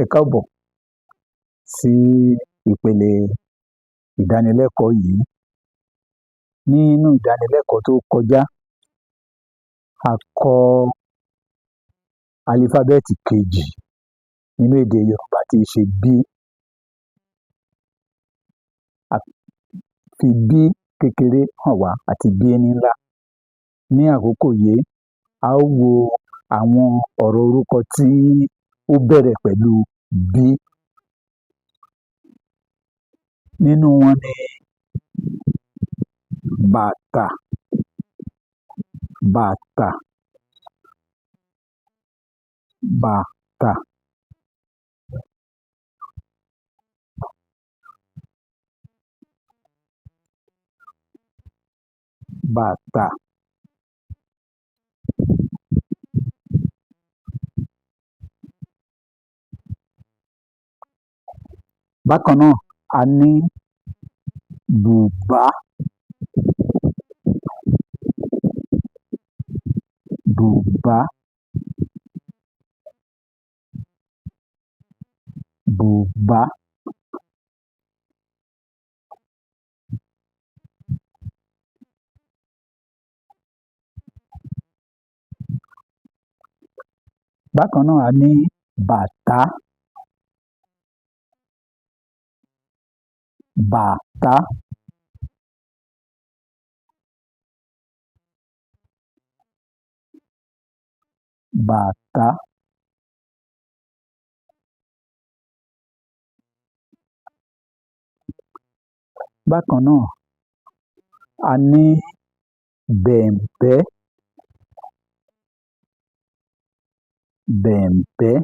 Ẹ káàbọ̀ sí ìpele ìdánilẹ́kọ̀ọ́ yìí. Nínú ìdánilẹ́kọ̀ọ́ tó kọjá, a kọ́ álífábẹ́ẹ̀tì kejì nínú èdè Yorùbá tí í ṣe B. A fi B kékeré hàn wá àti B ńlá. Ní àkókò yìí, a ó wo àwọn ọ̀rọ̀ orúkọ tí ó bẹ̀rẹ̀ pẹ̀lú B. Nínú wọn ni bàtà, bàtà, bàtà. Bàtà. Bákan náà, a ní bùbá, bùbá, bùbá. Bákan náà, a ní bàtá, bàtá. Bàtá. Bákan náà, a ní bẹ̀m̀bẹ́, bẹ̀m̀bẹ́.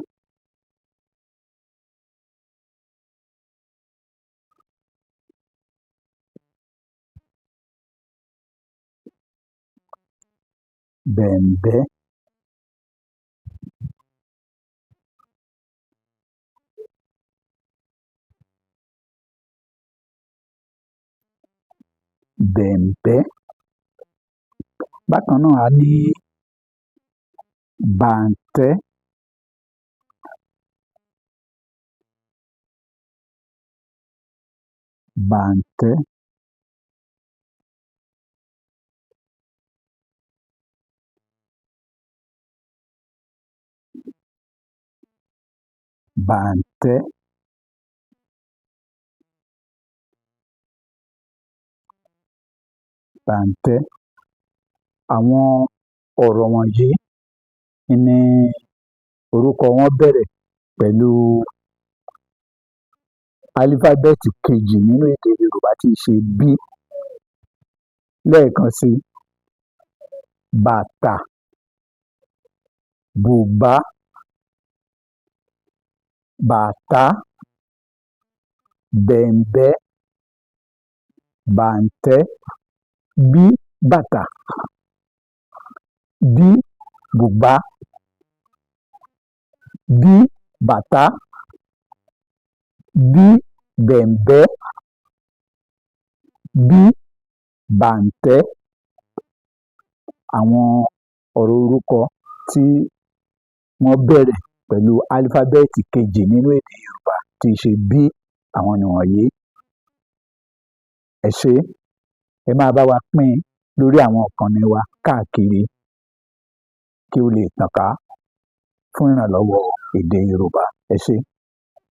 Bẹ̀m̀bẹ́. Bẹ̀m̀bẹ́. Bákan náà, a ní bàǹtẹ́, bàǹtẹ́. Bàǹtẹ́. Bàǹtẹ́. Àwọn ọ̀rọ̀ wọ̀nyí ni orúkọ wọn bẹ̀rẹ̀ pẹ̀lú álífábẹ́ẹ̀tì kejì nínú èdè Yorùbá tí í ṣe B. Lẹ́ẹ̀kan sí i, bàtà, bùbá, bàtá, bẹ̀m̀bẹ́, bàǹtẹ́, bí bàtà, bí bùbá, bí bàtá, bí bẹ̀m̀bẹ́, bí bàǹtẹ́. Àwọn ọ̀rọ̀ orúkọ tí wọ́n bẹ̀rẹ̀ pẹ̀lú álífábẹ́ẹ̀tì kejì nínú èdè Yorùbá tí í ṣe B, àwọn nìwọ̀nyí. Ẹ ṣé, ẹ máa bá wa pín in lórí àwọn ìkànnì wa káàkiri kí ó lè tàn ká fún ìrànlọ́wọ́ èdè Yorùbá. Ẹ ṣé.